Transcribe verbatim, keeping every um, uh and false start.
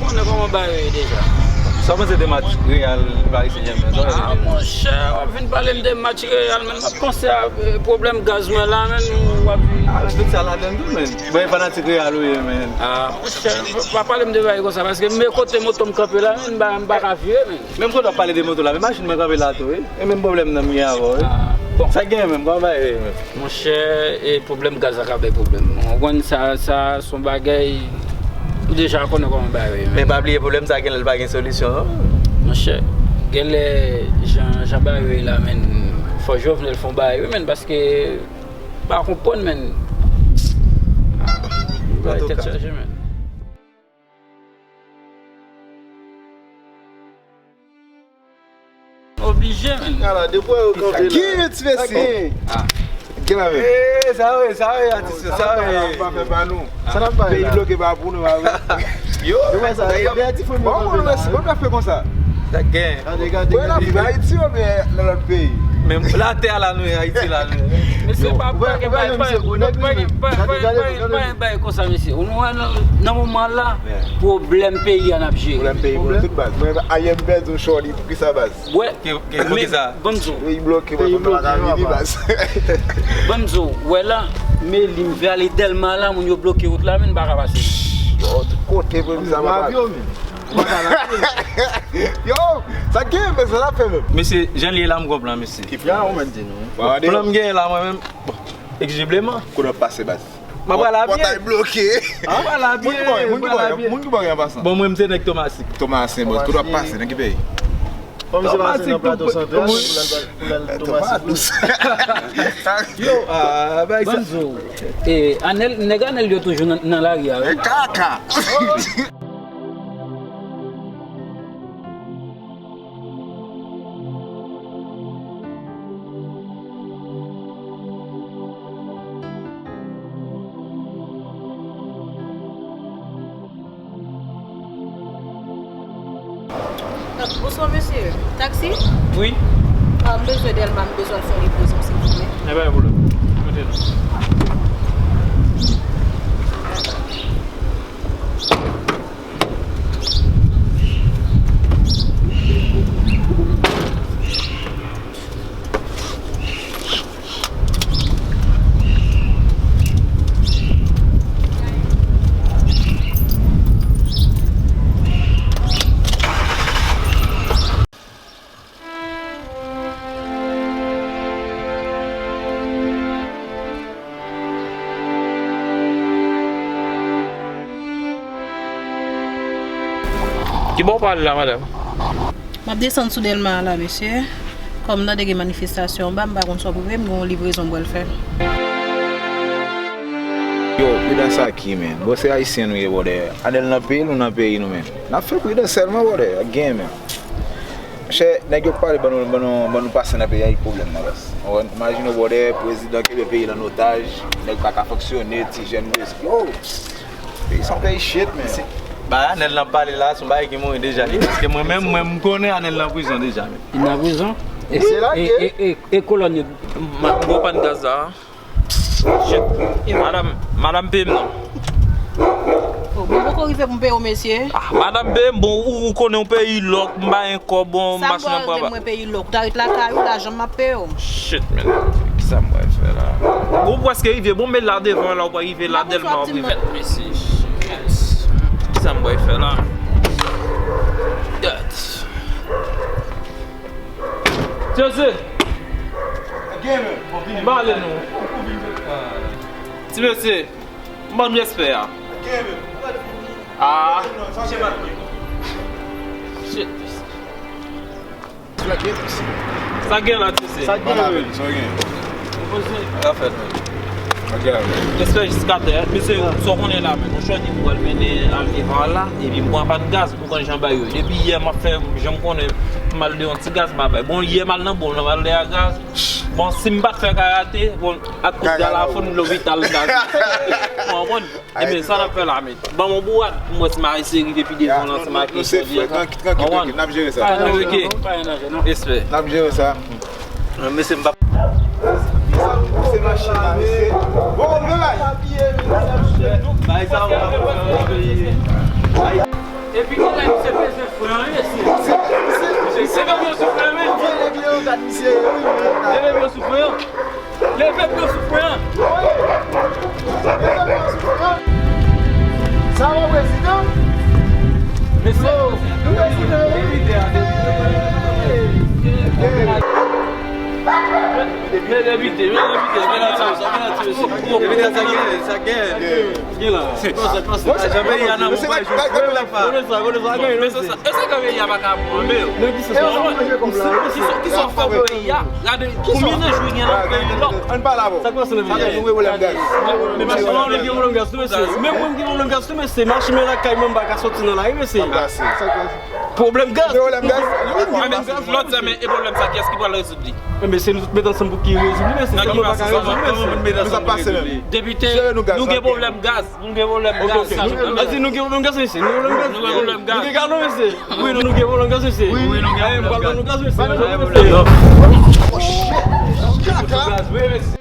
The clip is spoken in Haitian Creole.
Konnen kòman bagay yo ye deja. Sa w panse de match Real Paris Saint-Germain? Sa w panse de match? Ah, monchè, w ap vin pale m de match Real, men m ap panse a, eh, pwoblèm gaz mwen la, men w ap vin. Ah, men tout sa ladann tou, men. Bon, e fanatik Real ou ye, men. Ah, monchè, pa pale m de bagay konsa, paske men kote moto m kanpe la, men m pa, m pa ka vire, men. Menm kote w ap pale de moto la, men machin mwen kanpe la tou, wi. E menm pwoblèm nan m gen avè w, wi. Ah, bon. Sa k genyen menm? Kòman bagay yo ye menm? Monchè, e pwoblèm gaz la ka bay pwoblèm. Ou konprann sa, sa se yon bagay ou deja konnen kòman bagay yo ye menm. Men pa bliye pwoblèm sa genlè l pa gen solisyon, non? Monchè, genlè jan, jan bagay yo ye la, men fò Jovenel fè yon bagay, wi, men paske pa konprann, men. Ah, bagay tèt chaje, men. Oblije, men. Ala, depi w kanpe la. Ki ti mesye? Ah. Gen la, men. Eh, sa vre, sa vre, atis yo, sa vre. Sa n ap pale la, pa fè pa nou. Sa n ap pale la. Peyi bloke pa pou nou, pa vre. Yo, yo wè sa, yo gen ti fanmi bon, yo kanpe la. Bon, nou fè konsa. Sa gen. Gade, gade, gade. Viv Ayiti oubyen nan lòt peyi? Men latè a la nou ye, Ayiti la nou ye. Mesye, pa, pa gen bagay, pa gen bagay konsa, mesye. Ou wè nan, nan moman la, pwoblèm peyi a n ap jere. Pwoblèm peyi, pwoblèm tout baz. Mwen, ayè m pèdi yon shorty, poukisa baz? Wè, men, ban m di w. Peyi bloke, mwen, mwen pa ka vini baz. Ban m di w, wè la, men li m vle ale Dèlma la, moun yo bloke wout la, men m pa ka pase. Yo, tout kote, men sa va pa. Yo, sa gen, men sa la fè menm. Mesye, jan l ye la, m konprann, mesye. Ki plan ou mèt di nou? Plan m gen la, mwen menm, bon, egzibleman. Kote w ap pase, baz? Mwen pral a pye. Pòtay bloke. Mwen pral a pye, mwen pral a pye. Moun ki bò w ye an pasan? Bon, mwen, m se nèg Tomasik. Tomasen, bon, kote w ap pase, nan ki peyi? Tomasik, nan Plato Santral, pou l al, pou l al Tomasik. Yo, ah, bay sa. Ban m di w, eh, Anèl, nèg Anèl yo toujou nan, nan lari a, wi. E kaka. Bonswa, mesye. Taxi? Wi. Ah, m bezwen Dèlma, m bezwen l fè yon livrezon, silvouplè. E pa gen pwoblèm. Moute non. Ki bò w prale la, madanm? M ap desann sou Dèlma a la, mesye. Kòm m tande gen manifestasyon anba, m pa konn sa w pou fè, m gen yon livrezon m pral fè. Yo, pridans a ki, men? Bon, se ayisyen nou ye, brother. Anèl nan peyi l, nou nan peyi nou, men. N ap fè pridans sèlman, brother. Ak gen, men. Monchè, nèg yo pale ban nou, ban nou, ban nou pase nan peyi a, ki pwoblèm nan, baz? Ou konprann? Imajine w, brother, prezidan kenbe peyi l an otaj, nèg pa ka fonksyone, ti jèn yo, yo! Peyi sa yon peyi shit, men. Bagay Anèl nan pale la, se yon bagay ki mouri deja, li. Paske mwen menm, mwen, m konnen Anèl nan prizon deja, men. Li nan prizon? E, e, e, e, e kolòn yo? M ap pran pàn gaz la. Shit. Madanm, madanm peye m non. Oh, mwen poko rive pou m peye w, mesye. Ah, madanm peye m, bon, ou, ou konnen yon peyi lòk, m pa gen kòb, bon, machin nan pran. Sa m pral gen mwen peyi lòk? Ou ta ret lakay ou, lajan m ap peye w. Shit, man. Kisa m pral fè la? Bon, prèske rive. Bon, men la devan la, ou pa rive la, Dèlma, ou rive. Mèt, mesye. Shit. Kisa m pral fè la? God. Jose. M ale non. Ti mesye, m ban nou respè a. Ah. Shit. Sa gen la, ti mesye. Sa gen la, men. Sa gen. Afè, men. Respè jiskatè, men se sa w konnen la, men. Yon chòti pou al mennen al devan la, epi m pran pàn gaz. Ou konn jan bagay yo ye. Depi yè m ap fè, jan m konnen, m al de yon ti gaz m ap bay. Bon, yè m al nan bon, m al de a gaz. Bon, si m pa t fè karate, bon, ak kout gaz la, fò m lopital gaz. Ou konprann? Ebyen, sa n ap fè la, men. Ban m yon bourad pou m wè si m a eseye rive pi devan la, ansanm ak Claudia. Trankil, trankil, trankil. N ap jere sa. Pa gen danje, non. Pa gen danje, non. Respè. N ap jere sa. Mesye, m p ap. Epi ki lè misye peze fren an, mesye? Leve pye w sou fren an, men. Leve pye w sou fren an. Leve pye w sou fren an. Sa va, prezidan? Mesye, nou prezidan, wi. Depite, depite, depite. Depite, sa gen, sa gen. Gen la. Jan peyi a nan bon pwen. Konnen sa, konnen sa, konnen sa. E sa ke peyi a pa ka bon anbe yo. Nan ki sans? Ki sa w fè pou peyi a? Gade konbyen de jou gen nan peyi lòk. Ann pale avè w. Sa k pase nan peyi a? Nou gen pwoblèm gaz. Men mache, mwen gen pwoblèm gaz tou, mesye. Menm mwen gen pwoblèm gaz tou, mesye. Machin mwen lakay mwen, m pa ka soti nan lari, mesye. Pwoblèm gaz. Pwoblèm gaz. Lòt sèmen, e pwoblèm sa, kiyès ki pral rezoud li? Enben, se nou tout met ansanm pou ki rezoud li, mesye. Sèlman pa ka rezoud, mesye. Depite, nou gen pwoblèm gaz. Nou gen pwoblèm gaz. Ok, ok. Nou, nou, nou gen pwoblèm gaz, mesye. Nou gen pwoblèm gaz. Nou gen pwoblèm gaz. Nou gen galon, mesye. Wi, nou, nou gen pwoblèm gaz, mesye. Wi, wi, nou gen pwoblèm gaz. Wi, nou gen pwoblèm gaz, mesye. Wi, mesye.